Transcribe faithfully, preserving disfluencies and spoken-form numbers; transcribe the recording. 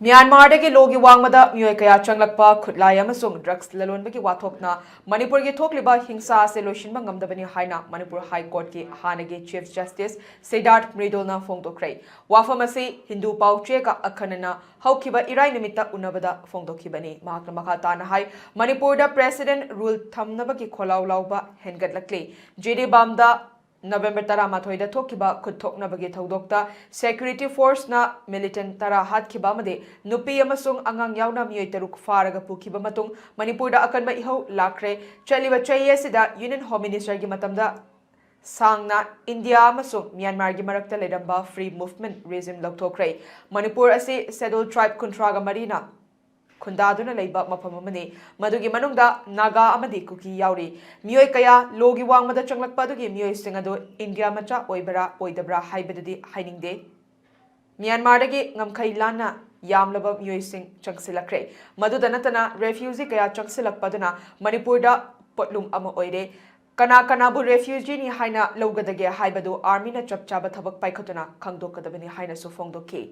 ꯃ꯭ꯌꯥꯟꯃꯥꯔꯗꯒꯤ ꯂꯣꯒꯤ ꯋꯥꯡꯃꯗ ꯃꯤꯑꯣꯏ ꯀꯌꯥ ꯆꯪꯂꯛꯄ, ꯈꯨꯠꯂꯥꯏ ꯑꯃꯁꯨꯡ ꯗ꯭ꯔꯒꯁ ꯂꯂꯣꯟꯕꯒꯤ ꯋꯥꯊꯣꯛꯅ ꯃꯅꯤꯄꯨꯔꯒꯤ ꯊꯣꯛꯂꯤꯕ ꯍꯤꯡꯁꯥ ꯑꯁꯤ ꯂꯣꯏꯁꯤꯟꯕ ꯉꯝꯗꯕꯅꯤ ꯍꯥꯏꯅ ꯃꯅꯤꯄꯨꯔ ꯍꯥꯏ ꯀꯣꯔꯠꯀꯤ ꯍꯥꯟꯅꯒꯤ ꯆꯤꯐ ꯖꯁꯇꯤꯁ ꯁꯤꯗꯥꯔꯊ ꯃ꯭ꯔꯤꯗꯨꯜꯅ ꯐꯣꯡꯗꯣꯛꯈ꯭ꯔꯦ꯫ ꯋꯥꯐꯝ ꯑꯁꯤ ꯍꯤꯟꯗꯨ ꯄꯥꯎꯆꯦꯒ ꯑꯈꯟꯅꯅ ꯍꯧꯈꯤꯕ ꯏꯔꯥꯏ ꯅꯨꯃꯤꯠꯇ ꯎꯅꯕꯗ ꯐꯣꯡꯗꯣꯛꯈꯤꯕꯅꯤ꯫ ꯃꯍꯥꯛꯅ ꯃꯈꯥ ꯇꯥꯅ ꯍꯥꯏ, ꯃꯅꯤꯄꯨꯔꯗ ꯄ꯭ꯔꯦꯁꯤꯗꯦꯟꯠ ꯔꯨꯜ ꯊꯝꯅꯕꯒꯤ ꯈꯣꯜꯂꯥꯎ ꯂꯥꯎꯕ ꯍꯦꯟꯒꯠꯂꯛꯂꯤ꯫ ꯖꯤꯔꯤꯕꯥꯝꯗ ꯅꯕꯦꯝꯕꯔ ꯇꯔꯥꯃꯥꯊꯣꯏꯗ ꯊꯣꯛꯈꯤꯕ ꯈꯨꯠ ꯊꯣꯛꯅꯕꯒꯤ ꯊꯧꯗꯣꯛꯇ ꯁꯦꯀ꯭ꯌꯨꯔꯤꯇꯤ ꯐꯣꯔꯁꯅ ꯃꯤꯂꯤꯇꯦꯟꯠ ꯇꯔꯥ ꯍꯥꯠꯈꯤꯕ ꯑꯃꯗꯤ ꯅꯨꯄꯤ ꯑꯃꯁꯨꯡ ꯑꯉꯥꯡ ꯌꯥꯎꯅ ꯃꯤꯑꯣꯏ ꯇꯔꯨꯛ ꯐꯥꯔꯒ ꯄꯨꯈꯤꯕ ꯃꯇꯨꯡ ꯃꯅꯤꯄꯨꯔꯗ ꯑꯀꯟꯕ ꯏꯍꯧ ꯂꯥꯛꯈ꯭ꯔꯦ꯫ ꯆꯠꯂꯤꯕ ꯆꯍꯤ ꯑꯁꯤꯗ ꯌꯨꯅꯤꯌꯟ ꯍꯣꯝ ꯃꯤꯅꯤꯁꯇꯔꯒꯤ ꯃꯇꯝꯗ ꯁꯥꯡꯅ ꯏꯟꯗꯤꯌꯥ ꯑꯃꯁꯨꯡ ꯃ꯭ꯌꯥꯟꯃꯥꯔꯒꯤ ꯃꯔꯛꯇ ꯂꯩꯔꯝꯕ ꯐ꯭ꯔꯤ ꯃꯨꯚꯃꯦꯟꯠ ꯔꯤꯖꯤꯝ ꯂꯧꯊꯣꯛꯈ꯭ꯔꯦ꯫ ꯃꯅꯤꯄꯨꯔ ꯑꯁꯤ ꯁꯦꯗꯨꯜ ꯇ꯭ꯔꯥꯏꯕ ꯀꯨꯟꯊ꯭ꯔꯥꯒ ꯃꯔꯤꯅ ꯈꯨꯟꯗꯥꯗꯨꯅ ꯂꯩꯕ ꯃꯐꯝ ꯑꯃꯅꯤ꯫ ꯃꯗꯨꯒꯤ ꯃꯅꯨꯡꯗ ꯅꯥꯒꯥ ꯑꯃꯗꯤ ꯀꯨꯀꯤ ꯌꯥꯎꯔꯤ꯫ ꯃꯤꯑꯣꯏ ꯀꯌꯥ ꯂꯣꯒꯤ ꯋꯥꯡꯃꯗ ꯆꯪꯂꯛꯄ ꯑꯗꯨꯒꯤ ꯃꯤꯑꯣꯏꯁꯤꯡ ꯑꯗꯨ ꯏꯟꯗꯤꯌꯥ ꯃꯆꯥ ꯑꯣꯏꯕ꯭ꯔꯥ ꯑꯣꯏꯗꯕ꯭ꯔꯥ ꯍꯥꯏꯕꯗꯨꯗꯤ ꯍꯥꯏꯅꯤꯡꯗꯦ꯫ ꯃ꯭ꯌꯥꯟꯃꯥꯔꯗꯒꯤ ꯉꯝꯈꯩ ꯂꯥꯟꯅ ꯌꯥꯝꯂꯕ ꯃꯤꯑꯣꯏꯁꯤꯡ ꯆꯪꯁꯤꯜꯂꯛꯈ꯭ꯔꯦ꯫ ꯃꯗꯨꯗ ꯅꯠꯇꯅ ꯔꯦꯐ꯭ꯌꯨꯖꯤ ꯀꯌꯥ ꯆꯪꯁꯤꯜꯂꯛꯄꯗꯨꯅ ꯃꯅꯤꯄꯨꯔꯗ ꯄꯣꯠꯂꯨꯝ ꯑꯃ ꯑꯣꯏꯔꯦ꯫ ꯀꯅꯥ ꯀꯅꯥꯕꯨ ꯔꯦꯐ꯭ꯌꯨꯖꯤꯅꯤ ꯍꯥꯏꯅ ꯂꯧꯒꯗꯒꯦ ꯍꯥꯏꯕꯗꯨ ꯑꯥꯔꯃꯤꯅ ꯆꯞ ꯆꯥꯕ ꯊꯕꯛ ꯄꯥꯏꯈꯠꯇꯨꯅ ꯈꯪꯗꯣꯛꯀꯗꯕꯅꯤ ꯍꯥꯏꯅꯁꯨ ꯐꯣꯡꯗꯣꯛꯈꯤ꯫